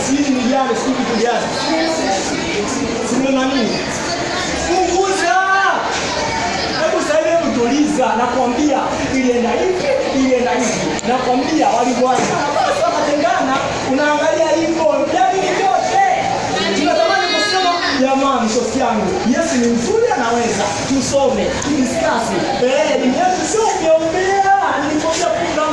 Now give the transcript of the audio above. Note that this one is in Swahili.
Sijui ni gani, sijui kitu gani. Sio na nini? Punguza. Hebu sasa hivi hebu tuliza, nakwambia ilienda hivi, ilienda hivi. Nakwambia walivyoachana basi wakatengana, unaangalia hivyo, yaani ni vyote. Tunatamani kusema jamani, shosti yangu, Yesu ni mzuri anaweza. Tusome, tudiscuss. Eh, ni Yesu sio umeombea, nilikwambia funga